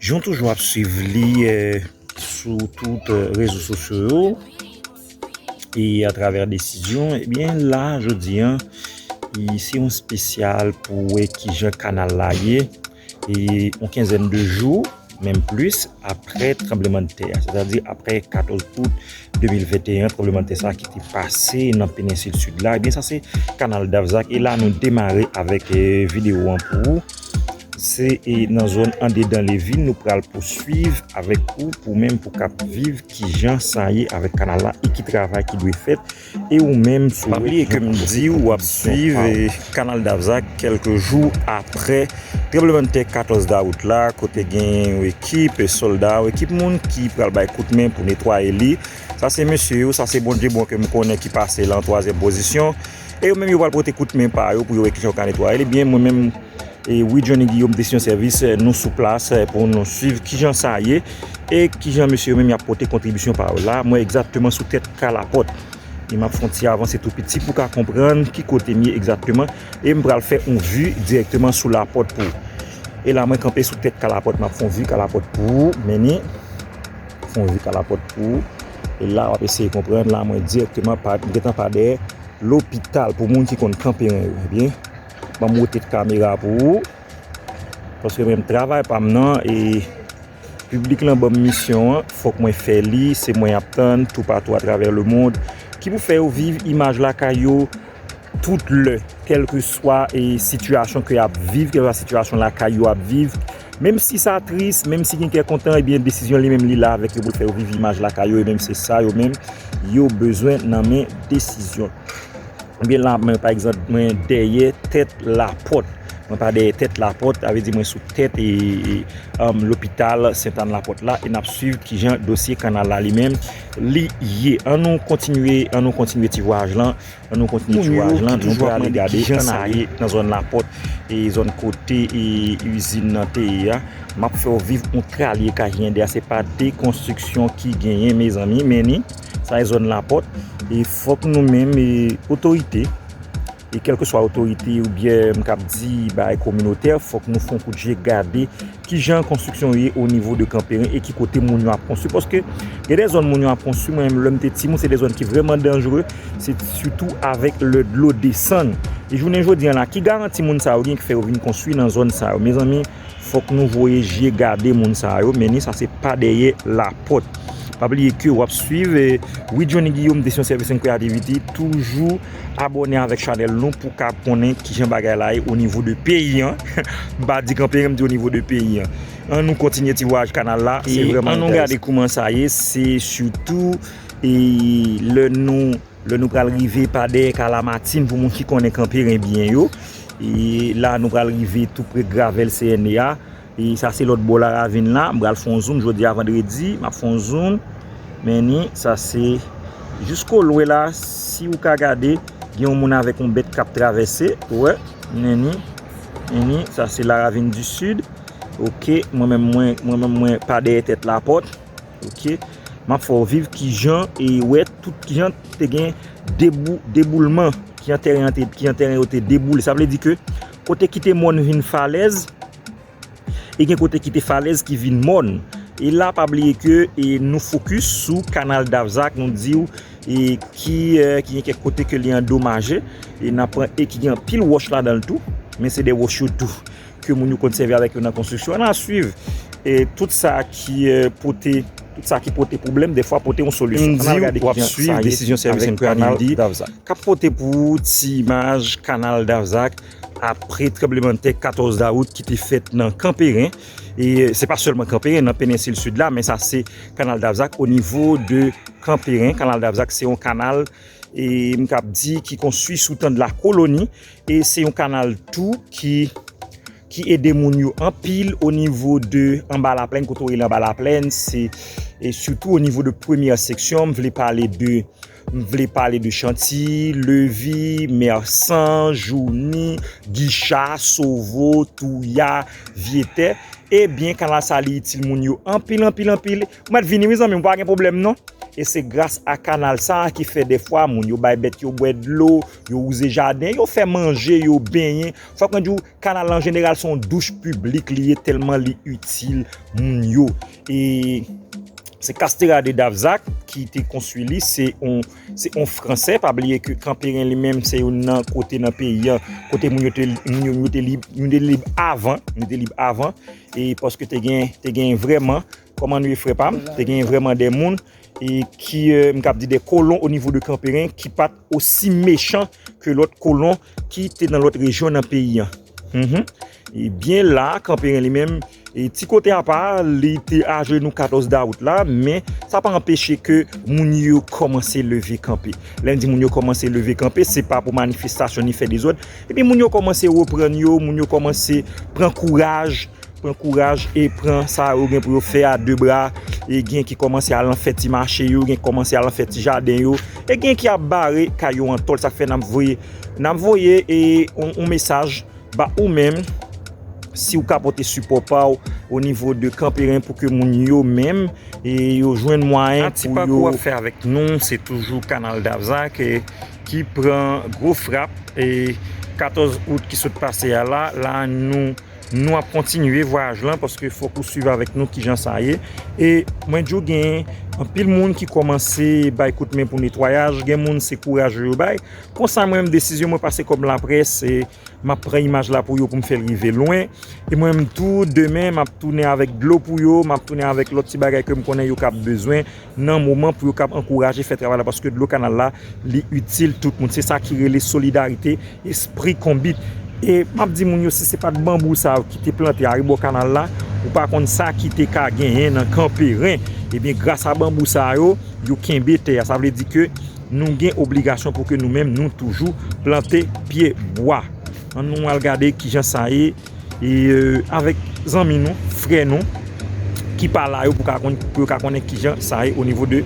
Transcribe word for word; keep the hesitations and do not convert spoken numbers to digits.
Jan w toujou ap swiv li, eh, sou tout, eh, rezo sosyo yo e atravè Desizyon, ebyen, la, jodi a, i, se yon espesyal pou wè kijan kanal la ye, e yon kenzèn de jou, menm plis, apre tranblemanntè a, sètadi apre katòz out de mil venteyen, tranblemanntè sa a ki te pase nan penensil sid la, ebyen, sa se kanal Davzak, e la, nou demare avèk, eh, videyo an pou ou. Se, e, nan zòn andedan Levil, nou pral pouswiv avèk ou, pou menm pou k ap viv kijan sa ye avèk kanal la e ki travay ki dwe fèt. E ou menm, si w pa bliye ke m di w ap swiv, e, kanal Davzak kèlke jou apre tranblemanntè katòz dawout la, kote gen yon ekip sòlda, yon ekip moun ki pral bay kout men pou netwaye li. Sa se mesye yo, sa se Bondye bon ke m konnen ki pase la an twazyèm pozisyon. E yo menm yo pral pote kout men pa yo pou yo wè kijan yo ka netwaye li. Ebyen, mwen menm, e wi, Johnny Guillaume, Desizyon Sèvis, eh, nou sou plas, eh, pou nou swiv kijan sa ye e kijan mesye yo menm y ap pote kontribisyon pa yo la. Mwen egzakteman sou tèt Kalapòt. E m ap fè yon ti avanse tou piti pou w ka konprann ki kote m ye egzakteman. E m pral fè yon vi dirèkteman sou Lapòt pou ou. E la, mwen kanpe sou tèt Kalapòt, m ap fè yon vi Kalapòt pou ou, men ni fè yon vi Kalapòt pou ou. E la, w ap eseye konprann, la, mwen dirèkteman, pa, m gentan pa dèyè lopital pou moun ki konn Kanperen yo. Ebyen, ban m wote kamera pou ou. Paske mwen menm travay pa m nan, e piblik lan ban m misyon an, fòk mwen fè li, se mwen y ap tann toupatou atravè lemonn, ki pou fè yo viv imaj lakay yo tout lè, kèlkeswa, e, sitiyasyon ke y ap viv, kèlkeswa sitiyasyon lakay yo ap viv. Menm si sa tris, menm si gen kè kontan, ebyen, Desizyon li menm li la avèk yo pou l fè yo viv imaj lakay yo, e menm se sa yo menm yo bezwen nan men Desizyon. Ebyen la, mwen, pa egzanp, mwen dèyè tèt Lapòt. Mwen pa dèyè tèt Lapòt, sa vle di mwen sou tèt, e, e, um, lopital Sentàn Lapòt la, e n ap swiv kijan dosye kanal la li menm li ye. Ann nou kontinye, ann nou kontinye ti vwayaj lan, ann nou kontinye ti vwayaj lan, nou prale gade kijan sa ye nan zòn Lapòt, e zòn kote, e, izin nan te ye a. M ap fè w viv yon tralye ka jende a, se pa de konstriksyon ki genyen, mezanmi, men ni, sa e zòn Lapòt, e fòk nou menm, e otorite, e kèlkeswa otorite oubyen m k ap di bagay kominotè, fòk nou fè yon kout je gade kijan konstriksyon yo ye o nivo de Kanperen e ki kote moun yo ap konstwi. Paske gen de zòn moun yo ap konstwi, mwen menm lè m te timoun, se de zòn ki vrèman danjere, se sitou avèk lè dlo desann. E jounen jodi a la, ki garanti moun sa yo gen ki fè yo vin konstwi nan zòn sa yo? Mezanmi, fòk nou voye je gade moun sa yo, men ni sa se pa dèyè Lapòt. Pa bliye ke w ap swiv, eh, wi, Johnny Guillaume, Desizyon Sèvis and Creativity, toujou abòne avèk chanèl nou pou w ka konnen kijan bagay la ye o nivo de peyi an. M pa di Kanperen, m di o nivo de peyi an. Ann nou kontinye ti vwayaj kanal la, se vrèman enteresan. E ann nou gade kouman sa ye, se sitou, e lè nou Lè nou pral rive pa dèyè Kalamatin, pou moun ki konnen Kanperen byen yo. E la, nou pral rive tou pre gravèl C N E a. E sa se lòt bò laravin la. M pral fè yon zoom jodi a vandredi. M ap fè yon zoom. Men ni, sa se jis kolwe la. Si ou ka gade, gen yon moun avèk yon bèt k ap travèse. Ou wè, men ni, men ni, sa se laravin di sid. Oke, mwen menm, mwen, mwen menm, mwen pa dèyè tèt Lapòt. Oke. M ap fè w viv kijan, e wè tout kijan te gen debou-, deboulman, kijan tèren an te, kijan tèren yo te deboule. Sa vle di ke kote ki te mòn vin falèz, e gen kote ki te falèz ki vin mòn. E la, pa bliye ke, e nou fokis sou kanal Davzak, nou di w, e ki, e, ki gen kèk kote ke li andomaje, e n ap pran, e ki gen anpil wòch ladan l tou, men se de wòch yo tou ke moun yo konn sèvi avèk yo nan konstriksyon. Ann a swiv, e tout sa ki, e, pote, tout sa ki pote pwoblèm, dèfwa pote yon solisyon. Ann al gade kijan sa ye avèk kanal Davzak. K ap pote pou ou ti imaj kanal Davzak apre tranblemanntè katòz dawout ki te fèt nan Kanperen. E se pa sèlman Kanperen, nan penensil sid la, men sa se kanal Davzak o nivo de Kanperen. Kanal Davzak se yon kanal, e m k ap di, ki konstwi sou tan de la koloni. E se yon kanal tou ki, ki ede moun yo anpil o nivo de Anba Laplèn, kote w rele Anba Laplèn, se, e sitou o nivo de premyè seksyon, m vle pale de, m vle pale de Chanti, Levi, Mèsan, Jouni, Gicha, Sovo, Touya, Vyetè. Ebyen, kanal sa li itil moun yo anpil, anpil, anpil. Ou mèt vini, wi, zanmi m, pa gen pwoblèm, non. E se gras a kanal sa a ki fè dèfwa moun yo bay bèt yo bwè dlo, yo wouze jaden, yo fè manje, yo benyen. Fòk mwen di w, kanal la an jeneral se yon douch piblik li ye, tèlman li itil moun yo. E se Castera de Davzac ki te konstwi li, se yon, se yon Fransè. Pa bliye ke Kanperen li menm se youn nan kote nan peyi an, kote moun yo te, moun yo, yo te lib, yo te lib avan, yo te lib avan. E paske te gen, te gen vrèman, kòman nou ye, frè pa m, te gen vrèman de moun e ki, euh, m kab di de kolon o nivo de Kanperen ki pa t osi mechan ke lòt kolon ki te nan lòt rejyon nan peyi an. Mhm. E byen la, Kanperen li menm, e ti kote apa, li te ajenou katòz dawout la, men sa pa anpeche ke moun yo kòmanse leve kanpe. Lè m di moun yo kòmanse leve kanpe, se pa pou manifestasyon ni fè dezòd. Epi moun yo kòmanse reprann yo, moun yo kòmanse pran kouraj, pran kouraj e pran sa yo gen pou yo fè a de bra. E gen ki kòmanse al nan fè ti mache yo, gen ki kòmanse al nan fè ti jaden yo, e gen ki ap bare kay yo an tòl. Sa k fè n ap voye, n ap voye e yon, yon mesaj ba ou menm, si w ka pote sipò pa w o nivo de Kanperen pou ke moun yo menm e yo jwenn mwayen pou yo. Ti pakou w ap fè avèk nou, se toujou Kanal Davzac e ki pran gwo frap e katòz out ki sot pase a la, la nou, nou ap kontinye vwayaj lan paske fòk ou swiv avèk nou kijan sa ye. E mwen di w gen anpil moun ki kòmanse bay kout men pou netwayaj, gen moun se kouraj yo bay. Konsa mwen menm desizyon mwen pase kòm laprès, e m ap pran imaj la pou yo pou m fè l rive lwen. E mwen menm tou, demen, m ap tounen avèk dlo pou yo, m ap tounen avèk lòt ti bagay ke m konnen yo kab bezwen nan moman pou yo kab ankouraje fè travay la, paske dlo kanal la, li itil tout moun. Se sa ki rele solidarite, espri konbit. E m ap di moun yo, si se pa t banbou sa yo ki te plante arebò kanal la, ou pa konn sa ki te ka genyen nan Kanperen. Ebyen, gras a banbou sa yo, yo kenbe tè a. Sa vle di ke nou gen obligasyon pou ke nou menm, nou toujou plante pye bwa. Ann nou al gade kijan sa ye, e, euh, avèk zanmi nou, frè nou, ki pa la yo pou ka konn, pou yo ka konnen kijan sa ye o nivo de